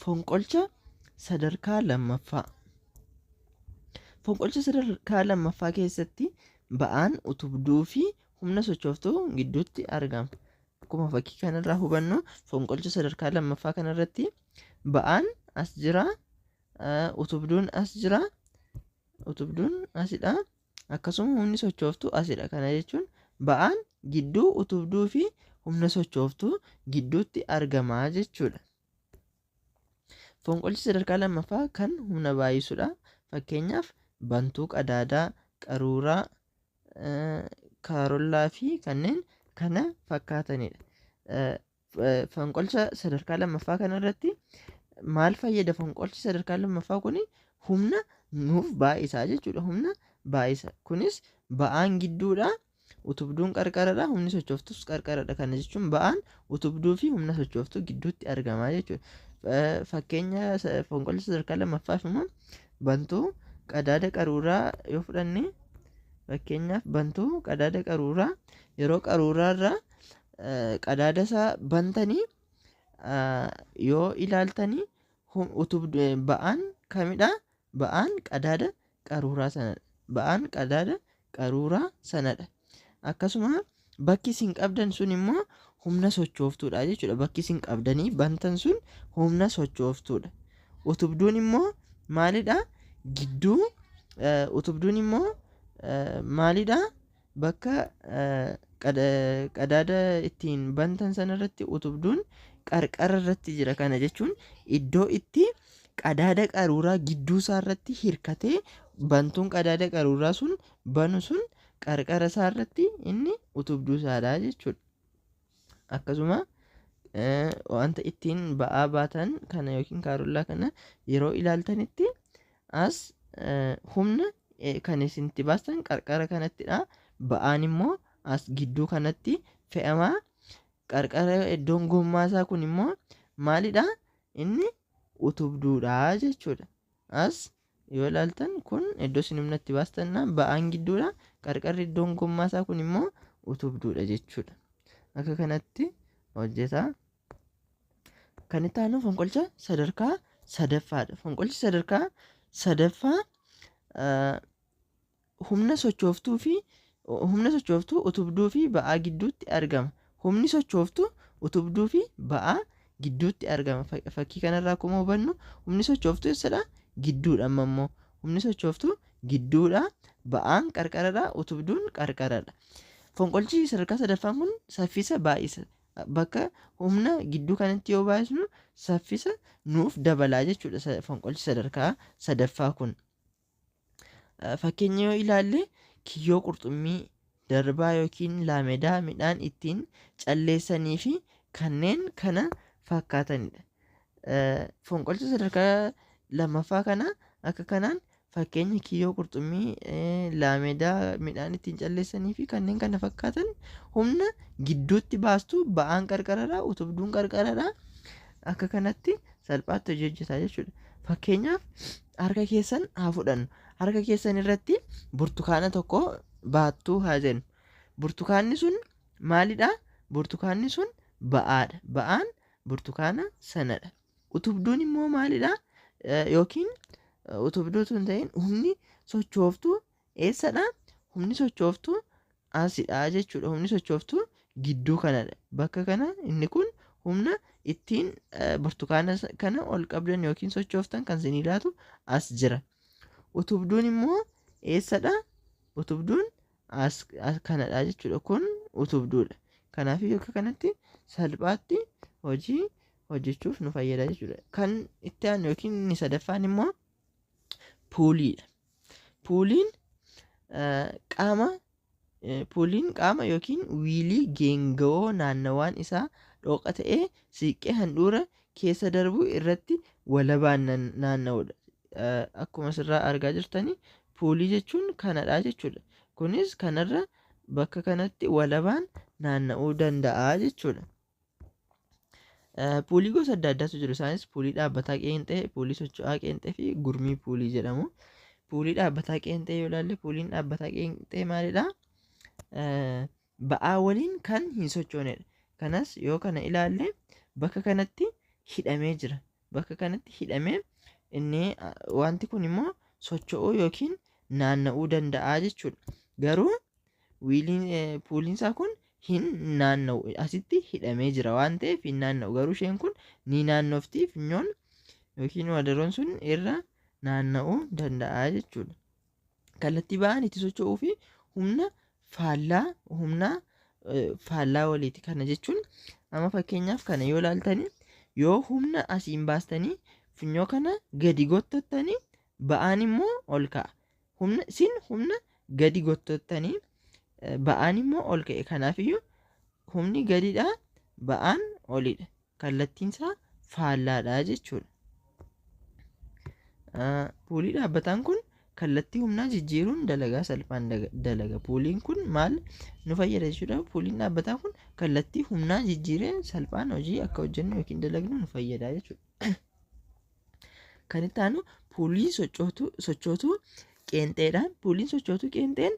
Fonqolcha sadarkaa lammaffaa. Fonqolcha sadarkaa lammaffaa keessatti ba'aan utubduu fi humna sochooftuu gidduutti argama. Akkuma fakkii kanarraa hubannu, fonqolcha sadarkaa lammaffaa kanarratti ba'aan as jira, utubduun as jira, utubduun asidha. Akkasuma humni sochooftuu asidha. Kana jechuun ba'aan gidduu utubduu fi humna sochooftuu gidduutti argama jechuudha. Fonqolchi sadarkaa lammaffaa kan humna baay'isudha. Fakkeenyaaf, bantuu qadaadaa, qaruuraa, kaarollaa fi kanneen kana fakkaatanidha. Fonqolcha sadarkaa lammaffaa kanarratti maal fayyada? Fonqolchi sadarkaa lammaffaa kun humna nuuf baay'isaa jechuudha. Humna baay'isa. Kunis ba'aan gidduudha. Utubduun qarqaradha. Humni sochooftus qarqaradha. Kana jechuun ba'aan utubduu fi humna sochooftuu gidduutti argama jechuudha. Fakkeenya fonqolcha sadarkaa lammaffaaf immoo bantuu qadaada qaruuraa yoo fudhanne, fakkeenyaaf bantuu qadaada qaruuraa, yeroo qaruuraarraa qadaada isaa bantanii yoo ilaaltanii, ba'aan kamidha? Ba'aan qadaada qaruuraa sanadha. Ba'aan qadaada qaruuraa sanadha. Akkasuma bakki isin qabdan sun immoo humna sochooftuudha jechuudha. Bakki isin qabdanii bantan sun humna sochooftuudha. Utubduun immoo maalidha? Gidduu utubduun immoo maalidha? Bakka qadaada ittiin bantan sanarratti utubduun qarqara irratti jira. Kana jechuun iddoo itti qadaada qaruuraa gidduu isaa irratti hirkatee bantuun qadaada qaruuraa sun banu sun qarqara isaa irratti inni utubduu isaadha jechuudha. Akkasuma wanta ittiin ba'aa baatan kana yookiin kaarollaa kana yeroo ilaaltanitti, as humna kan isin itti baastan qarqara kanattidha. Ba'aan immoo as gidduu kanatti fe'ama. Qarqara iddoon gommaa isaa kun immoo maalidha? Inni utubduudha jechuudha. As yoo ilaaltan, kun iddoo isin humna itti baastan, ba'aan gidduudha. Qarqarri iddoon gommaa isaa kun immoo utubduudha jechuudha. Akka kanatti hojjeta. Kan itti aanu fonqolcha sadarkaa sadaffaadha. Fonqolchi sadarkaa sadaffaa humna sochooftuu fi humna sochooftuu utubduu fi ba'aa gidduutti argama. Humni sochooftuu utubduu fi ba'aa gidduutti argama. Fakkii kanarraa akkuma hubannu, humni sochooftuu eessadha? Gidduudha. Amma immoo humni sochooftuu gidduudha. Ba'aan qarqaradha. Utubduun qarqaradha. Fonqolchi sadarkaa sadaffaan kun saffisa baay'isa. Bakka humna gidduu kanatti yoo baay'isnu, saffisa nuuf dabalaa jechuudha fonqolchi sadarkaa sadaffaa kun. Fakkeenya yoo ilaalle, kiyyoo qurxummii, darbaa yookiin laamedaa midhaan ittiin calleessanii fi kanneen kana fakkaatanidha. Fonqolcha sadarkaa lammaffaa kana akka kanaan fakkeenya kiyyoo qurxummii, laamedaa midhaan ittiin calleessanii fi kanneen kana fakkaatan humna gidduutti baastu, ba'aan qarqaradha, utubduun qarqaradha. Akka kanatti salphaatti hojii hojjetaa jechuudha. Fakkeenyaaf, harka keessan haa fudhannu. Harka keessan irratti burtukaana tokko baattuu haa jennu. Burtukaanni sun maalidha? Burtukaanni sun ba'aadha. Ba'aan burtukaana sanadha. Utubduun immoo maalidha? Yookiin utubduu tun ta'in, humni sochooftuu eessadha? Humni sochooftuu asidha jechuudha. Humni sochooftuu gidduu kanadha. Bakka kana inni kun humna ittiin burtukaana kana ol qabdan yookiin sochooftan kan isinii laatu as jira. Utubduun immoo eessadha? Utubduun as kanadha jechuudha. Kun utubduudha. Kanaaf akka kanatti salphaatti hojii hojjechuuf nu fayyada jechuudha. Kan itti aanu yookiin inni sadaffaan immoo puuliidha. Puuliin qaama yookiin wiilii geengawoo naannawaan isaa dhooqa ta'ee siiqqee handhuura keessa darbu irratti walabaan naanna'udha. Akkuma asirraa argaa jirtani, puulii jechuun kanadha jechuudha. Kunis kanarra bakka kanatti walabaan naanna'uu danda'a jechuudha. Puulii gosa adda addaatu jiru. Isaanis puulii dhaabbataa qeenxee, puulii socho'aa qeenxee fi gurmii puulii jedhamu. Puulii dhaabbataa qeenxee yoo ilaalle, puuliin dhaabbataa qeenxee maalidha? Ba'aa waliin kan hin sochoonedha. Kanas yoo kana ilaalle, bakka kanatti hidhamee jira. Bakka kanatti hidhamee inni wanti kun immoo socho'uu yookiin naanna'uu danda'a jechuudha. Garuu wiiliin puuliinsaa kun hin naanna'u. Asitti hidhamee jira waan ta'eef hin naanna'u. Garuu isheen kun ni naannofti, funyoon yookiin wadaroon sun irra naanna'uu danda'a jechuudha. Kallattii ba'aan itti socho'uu fi humna faallaa waliiti. Kana jechuun amma fakkeenyaaf kana yoo ilaaltanii, yoo humna asiin baastanii funyoo kana gadi gottottanii, ba'aan immoo ol ka'a. Humna isin humna gadi gottottanii ba'aan immoo ol ka'e. Kanaafiyyuu humni gadiidha, ba'aan olidha. Kallattiin isaa faallaadha jechuudha. Puulii dhaabbataan kun kallattii humnaa jijjiiruun dalagaa salphaan dalaga. Puuliin kun maal nu fayyada jechuudha? Puuliin dhaabbataan kun kallattii humnaa jijjiiree salphaan hojii akka hojjennu yookiin dalagnu nu fayyada jechuudha. Kan itti aanu puulii sochootuu qeenxeedha. Puuliin sochootuu qeenxeen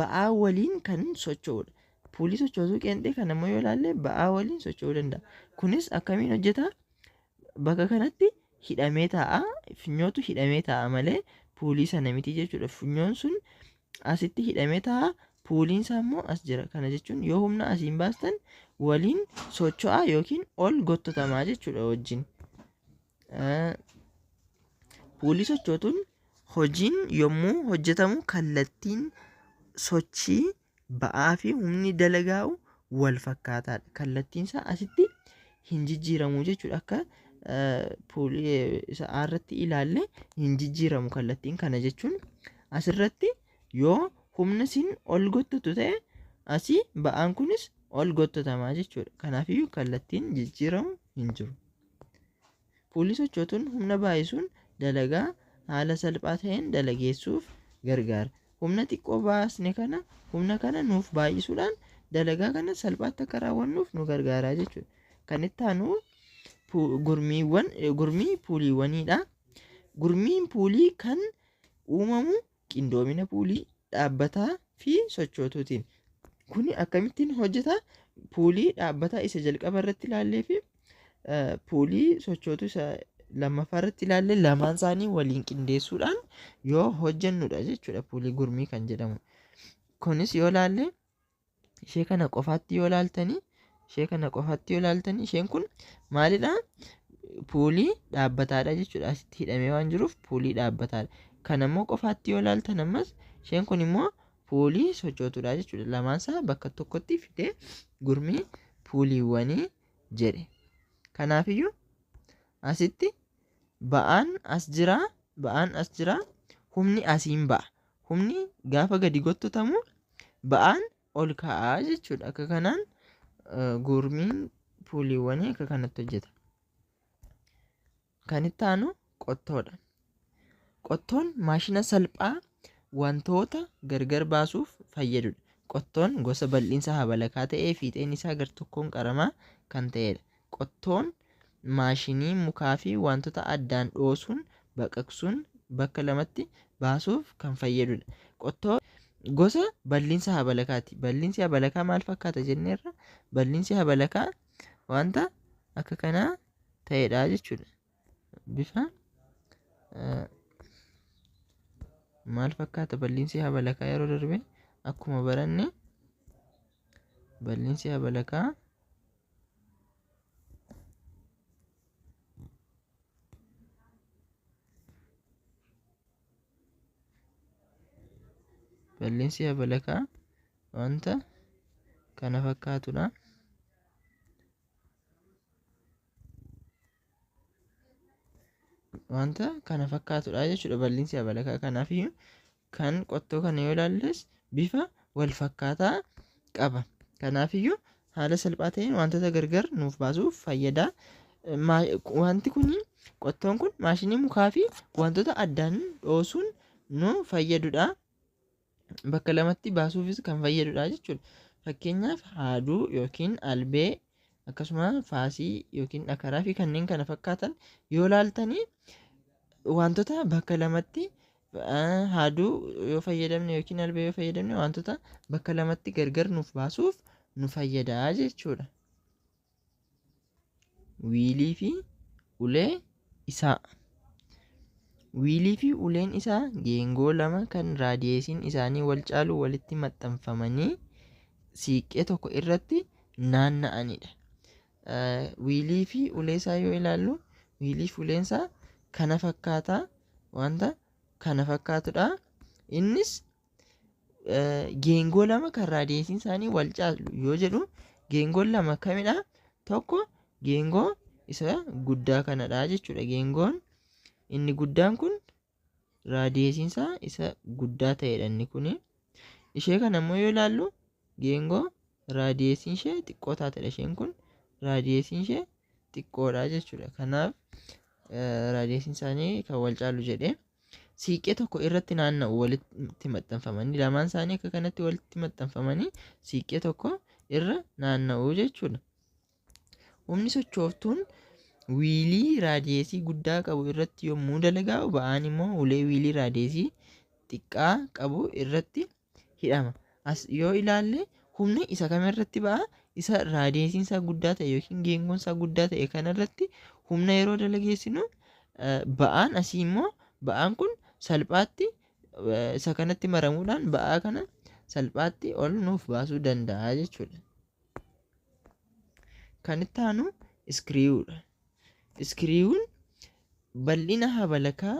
ba'aa waliin kan socho'udha. Puulii sochootuu qeenxee kana immoo yoo ilaalle ba'aa waliin socho'uu danda'a. Kunis akkamiin hojjeta? Bakka kanatti hidhamee taa'a. Funyootu hidhamee taa'a malee puulii sana miti jechuudha. Funyoon sun asitti hidhamee taa'a. Puuliin isaa immoo as jira. Kana jechuun yoo humna asiin baastan waliin socho'aa yookiin ol gottotamaa jechuudha wajjin. Puulii sochootuun hojiin yommuu hojjetamu kallattiin sochii ba'aa fi humni dalagaa'u wal fakkaataadha. Kallattiin isaa asitti hin jijjiiramu jechuudha. Akka puulii isa irratti ilaalle hin jijjiiramu kallattiin. Kana jechuun asirratti yoo humna isin ol gottotu ta'e asii ba'aan kunis ol gottotamaa jechuudha. Kanaafiyyuu kallattiin jijjiiramu hin jiru. Puulii sochootuun humna baay'isuun dalagaa haala salphaa ta'een dalageessuuf gargaara. Humna xiqqoo baasne kana humna kana nuuf baay'isuudhaan dalagaa kana salphaatti akka raawwannuuf nu gargaara jechuudha. Kan itti aanu gurmii puuliiwwaniidha. Gurmiin puulii kan uumamu qindoomina puulii dhaabbataa fi sochootuutiin. Kuni akkamittiin hojjeta? Puulii dhaabbataa isa jalqaba irratti ilaallee fi puulii sochootuu isa lammaffaa irratti ilaalle lamaan isaanii waliin qindeessuudhaan yoo hojjennudha jechuudha puulii gurmii kan jedhamu. Kunis yoo ilaalle ishee kana qofaatti yoo ilaaltanii, ishee kana qofaatti yoo ilaaltanii, isheen kun maalidha? Puulii dhaabbataadha jechuudha. Asitti hidhamee waan jiruuf puulii dhaabbataadha. Kana immoo qofaatti yoo ilaaltan ammas isheen kun immoo puulii sochootuudha jechuudha. Lamaan isaa bakka tokkotti fidee gurmii puuliiwwanii jedhe. Kanaafiyyuu asitti ba'aan as jira, ba'aan as jira, humni asiin ba'a. Humni gaafa gadi gottotamu ba'aan ol ka'a jechuudha. Akka kanaan gurmiin puuliiwwanii akka kanatti hojjeta. Kan itti aanu qottoodha. Qottoon maashina salphaa wantoota gargar baasuuf fayyadudha. Qottoon gosa bal'iinsa habalakaa ta'ee fiixeen isaa gar-tokkoon qaramaa kan ta'edha. Qottoon maashinii mukaa fi wantoota addaan dhoosuun baqaqsuun bakka lamatti baasuuf kan fayyadudha. Qottoo gosa bal'iinsa habalakaati. Bal'iinsi habalakaa maal fakkaata jenneerra? Bal'iinsi habalakaa wanta akka kanaa ta'edha jechuudha. Bifa maal fakkaata bal'iinsi habalakaa? Yeroo darbe akkuma baranne bal'iinsi habalakaa wanta kana fakkaatudha. Wanta kana fakkaatudha jechuudha bal'iinsi habalakaa. Kanaafiyyuu kan qottoo kana yoo ilaalles bifa wal fakkaataa qaba. Kanaafiyyuu haala salphaa ta'een wantoota gargar nuuf baasuuf fayyada. Wanti kun qottoon kun maashinii mukaa fi wantoota addaan dhoosuun nu fayyadudha. Bakka lamatti baasuufis kan fayyadudha jechuudha. Fakkeenyaaf haaduu yookiin albee akkasuma faasii yookiin dhakaraa fi kanneen kana fakkaatan yoo ilaaltanii wantoota bakka lamatti haaduu yoo fayyadamne yookiin albee yoo fayyadamne wantoota bakka lamatti gargar nuuf baasuuf nu fayyada jechuudha. Wiilii fi ulee isaa. Wiilii fi uleen isaa geengoo lama kan raadiyeesiin isaanii wal caalu walitti maxxanfamanii siiqqee tokko irratti naanna'anidha. Wiilii fi ulee isaa yoo ilaallu, wiilii fi uleen isaa kana fakkaataa, wanta kana fakkaatudha. Innis geengoo lama kan raadiyeesiin isaanii wal caalu yoo jedhu, geengoon lama kamidha? Tokko geengoo isa guddaa kanadha jechuudha. Geengoon inni guddaan kun raadiyeesiin isaa isa guddaa ta'edha inni kuni. Ishee kana immoo yoo ilaallu, geengoo raadiyeesiin ishee xiqqoo taatedha. Isheen kun raadiyeesiin ishee xiqqoodha jechuudha. Kanaaf raadiyeesiin isaanii kan wal caalu jedhee siiqqee tokko irratti naanna'u, walitti maxxanfamanii, lamaan isaanii akka kanatti walitti maxxanfamanii siiqqee tokko irra naanna'u jechuudha. Humni sochooftuun wiilii raadiyeesii guddaa qabu irratti yommuu dalagaa'u, ba'aan immoo ulee wiilii raadiyeesii xiqqaa qabu irratti hidhama. As yoo ilaalle, humni isa kamirratti ba'a? Isa raadiyeesiin isaa guddaa ta'e yookiin geengoon isaa guddaa ta'e kanarratti humna yeroo dalageessinu, ba'aan asii immoo ba'aan kun salphaatti isa kanatti maramuudhaan ba'aa kana salphaatti ol nuuf baasuu danda'a jechuudha. Kan itti aanu iskiriiwuudha. Iskiriiwuun bal'ina habalakaa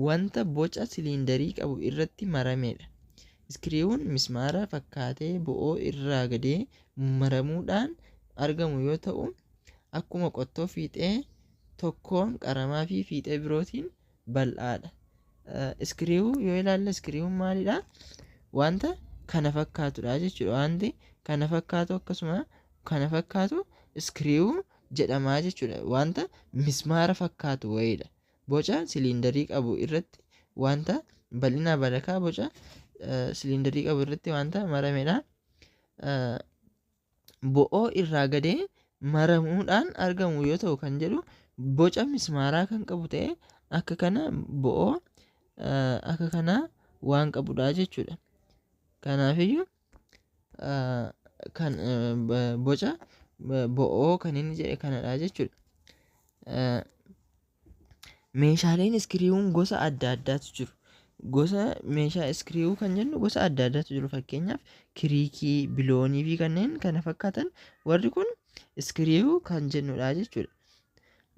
wanta boca siliindarii qabu irratti maramedha. Iskiriiwuun mismaara fakkaatee bo'oo irraa gadee maramuudhaan argamu yoo ta'u, akkuma qottoo fiixee tokkoon qaramaa fi fiixee birootiin bal'aadha. Iskiriiwuu yoo ilaalle, iskiriiwuun maalidha? Wanta kana fakkaatudha jechuudha. Wanti kana fakkaatu, akkasuma kana fakkaatu, iskiriiwuu jedhamaa jechuudha. Wanta mismaara fakkaatu wayiidha. Boca siliindarii qabu irratti, wanta bal'ina balakaa boca siliindarii qabu irratti wanta maramedha. Bo'oo irraa gadee maramuudhaan argamu yoo ta'u kan jedhu, boca mismaaraa kan qabu ta'e, akka kana bo'oo akka kanaa waan qabudha jechuudha. Kanaafiyyuu kan boca bo'oo kan inni jedhe kanadha jechuudha. Meeshaaleen iskiriiwuun gosa adda addaatu jiru. Gosa meeshaa iskiriiwuu kan jennu gosa adda addaatu jiru. Fakkeenyaaf kiriikii, biloonii fi kanneen kana fakkaatan, warri kun iskiriiwuu kan jennudha jechuudha.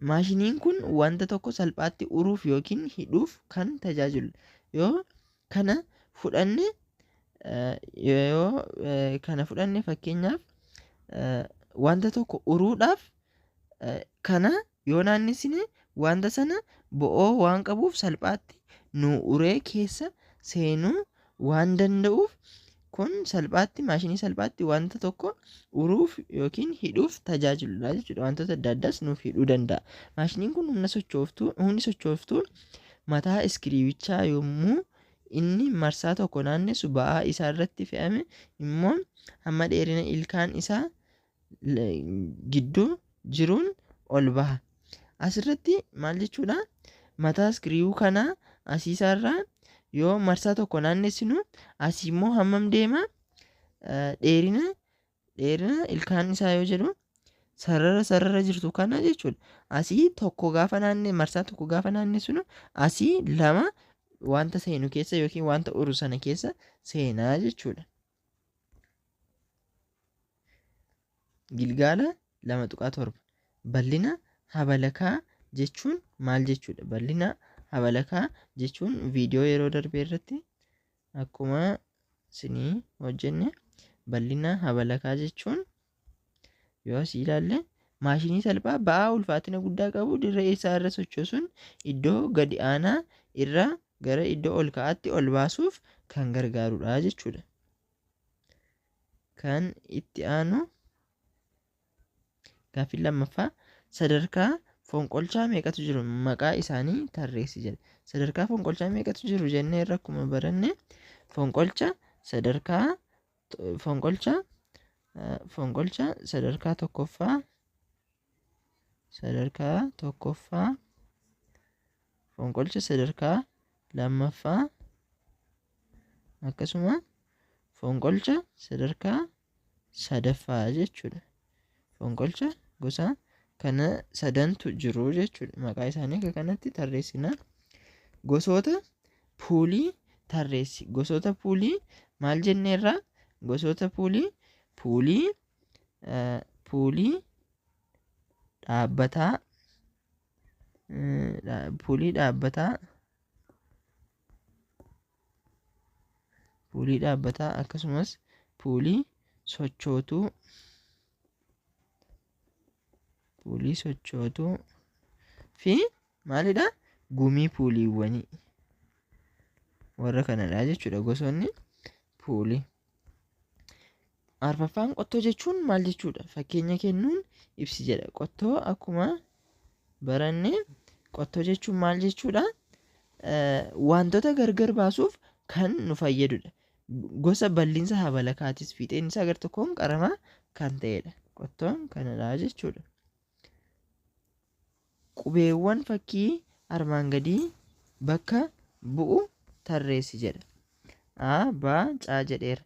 Maashiniin kun wanta tokko salphaatti uruuf yookiin hidhuuf kan tajaajiludha. Yoo kana fudhanne, fakkeenyaaf wanta tokko uruudhaaf kana yoo naannessine, wanta sana bo'oo waan qabuuf salphaatti nu uree keessa seenuu waan danda'uuf, kun salphaatti maashinii salphaatti wanta tokko uruuf yookiin hidhuuf tajaajiludha jechuudha. Wantoota adda addaas nuuf hidhuu danda'a. Maashiniin kun humni sochooftuu mataa iskiriiwichaa yommuu inni marsaa tokko naannessu, ba'aa isaa irratti fe'ame immoo hamma dheerina ilkaan isaa gidduu jiruun ol baha. Asirratti maal jechuudha? Mataa iskiriiwuu kanaa asiisaarraa yoo marsaa tokko naannessinu, asii immoo hammam deema? Dheerina ilkaan isaa yoo jedhu, sarara jirtu kana jechuudha. Asii tokko gaafa naanne, marsaa tokko gaafa naannessinu, asii lama wanta seenu keessa yookiin wanta uru sana keessa seenaa jechuudha. Gilgaala 2.7, bal'ina habalakaa jechuun maal jechuudha? Bal'ina habalakaa jechuun viidiyoo yeroo darbe irratti akkuma isinii hojjenne, bal'ina habalakaa jechuun yoo asii ilaalle, maashinii salphaa ba'aa ulfaatina guddaa qabu dirra isaa irra sochoosuun iddoo gadi aanaa irraa gara iddoo ol ka'aatti ol baasuuf kan gargaarudha jechuudha. Kan itti aanu gaaffii lammaffaa, sadarkaa fonqolchaa meeqatu jiru, maqaa isaanii tarreessi jedha. Sadarkaa fonqolchaa meeqatu jiru jennee irra akkuma baranne, fonqolcha sadarkaa tokkoffaa, fonqolcha sadarkaa lammaffaa, akkasuma fonqolcha sadarkaa sadaffaa jechuudha. Fonqolcha gosa Kana sadantu jiru jechuudha. Maqaa isaanii akka kanatti tarreessina. Gosoota puulii tarreessi. Gosoota puulii maal jenneerra? Gosoota puulii puulii dhaabbataa, puulii dhaabbataa, puulii dhaabbataa akkasumas puulii sochootuu, puulii sochootuu fi maalidha? Gumii puuliiwwanii. Warra kanadha jechuudha gosoonni puulii. Arfaffaan qottoo jechuun maal jechuudha? Fakkeenya kennuun ibsi jedha. Qottoo akkuma baranne qottoo jechuun maal jechuudha? Wantoota gargar baasuuf kan nu fayyadudha. Gosa bal'insa habalakaatis fiixeen isaa gar tokkoon qaramaa kan ta'edha. Qottoon kanadha jechuudha. Qubeewwan fakkii armaan gadii bakka bu'u tarreessi jedha. A, B, C jedheera.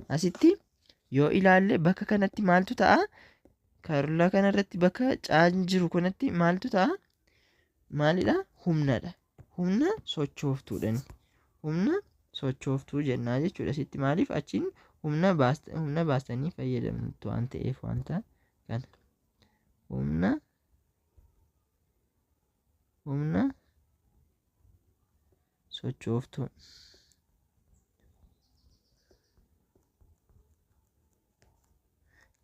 Asitti yoo ilaalle bakka kanatti maaltu ta'a? Karola kanarratti bakka C jiru kanatti maaltu ta'a? Maalidha? Humnadha. Humna sochooftuudha. Humna sochooftuu jennaa jechuudha. Asitti maaliif achiin humna baastanii fayyadamtu waan ta'eef wanta kana. Humna sochooftuu.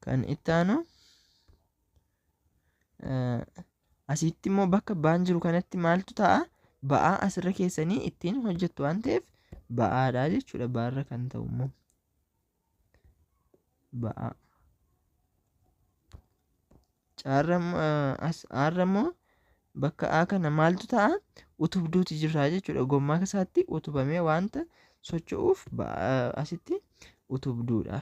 Kan itti aanu asitti immoo bakka ba'aan jiru kanatti maaltu ta'a? Ba'aa asirra keessanii ittiin hojjettu waan ta'eef ba'aadha jechuudha. Ba'aarra kan ta'u immoo ba'aa. Aarra immoo bakka A kana maaltu ta'a? Utubduutu jira jechuudha. Gommaa isaatti utubamee wanta socho'uuf asitti utubduudha.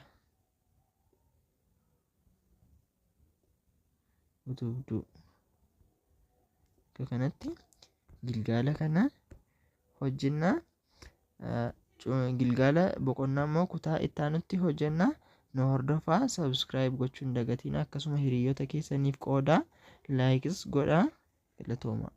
Utubduu. Akka kanatti gilgaala kana hojjennaa. Gilgaala boqonnaa immoo kutaa itti aanutti hojjennaa. Nu hordofaa, subscribe gochuu hin dagatinaa, akkasuma hiriyoota keessaniif qoodaa, like godhaa. Galatooma.